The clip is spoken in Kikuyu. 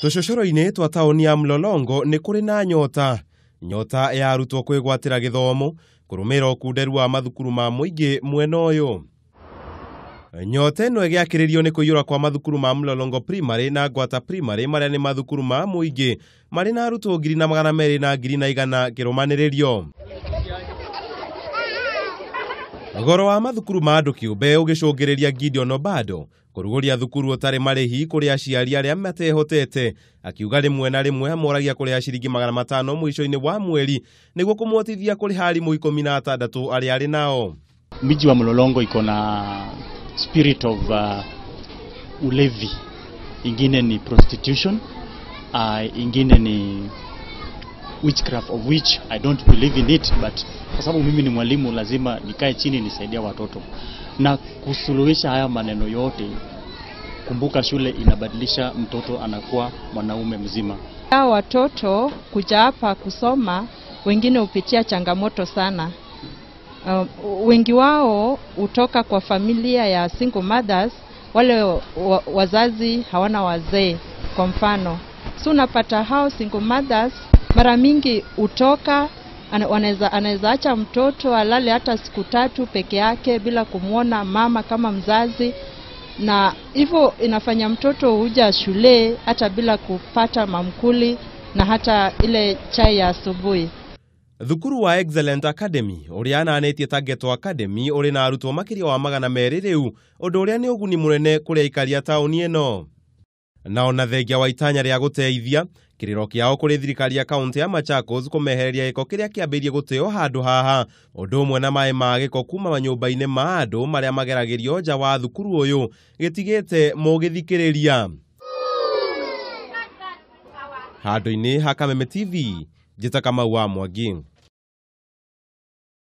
Tũcocoro-inĩ twa taũni ya Mlolongo nĩ kũrĩ na nyota, nyota ya arutwo kwĩgwatĩra gĩthomo kũrũmĩrĩra ũkunderu wa mathukuru ma mũingĩ mwena ũyũ. Nyota ĩno ĩgĩakĩrĩrio nĩ kũiyũra kwa mathukuru ma Mlolongo Primary na Ngwata Primary marĩa nĩ mathukuru ma mũingĩ marĩ na arutwo 2,200 na 1,100 kĩrũmanĩrĩrio. Goro wa mathukuru ma andũ kĩũmbe ũgĩcũngĩrĩria Gideon Obado kũrugũria thukuru ũtarĩ marĩhi kũrĩ aciari arĩa matehotete, akiuga rĩmwe na rĩmwe amoragia kũrĩha ciringi 500 mũico-inĩ wa mweri nĩguo kũmũhotithia kũrĩha arimũ 16 arĩa arĩ nao. Mji wa Mlolongo iko na spirit of ulevi, ingine ni prostitution, ingine ni witchcraft, of which I don't believe in it, but kwa sababu mimi ni mwalimu lazima nikae chini nisaidia watoto na kusuluhisha haya maneno yote. Kumbuka shule inabadilisha mtoto, anakuwa mwanaume mzima. Hao watoto kuja hapa kusoma, wengine hupitia changamoto sana. Wengi wao hutoka kwa familia ya single mothers, wale wazazi hawana wazee kwa mfano. So unapata hao single mothers mara mingi hutoka, anaweza acha mtoto alale hata siku 3 peke yake bila kumuona mama kama mzazi, na hivyo inafanya mtoto huja shule hata bila kupata mamkuli na hata ile chai ya asubuhi. Thukuru wa Excellent Academy ũrĩa ananĩtie ta Ghetto Academy ũrĩ na arutwo makĩria wa 200 rĩu, ũndũ ũrĩa nĩ ũguni mũnene kũrĩ aikari a taũni ĩno. Na ona thengia wa itanya rĩa gũteithia kĩrĩro kĩao kũrĩ thirikari ya kaunti ya Machakos kũmehereria gĩko kĩrĩa kĩambĩrĩirie gũteo handũ haha, ũndũ ũmwe na maĩ ma gĩko kuma manyũmba-inĩ ma andũ marĩa mageragĩrio nja wa thukuru ũyũ gĩtigĩte mũgĩthikĩrĩria. Handũ-inĩ ha Kameme TV, njĩta Kamau wa Mwangi.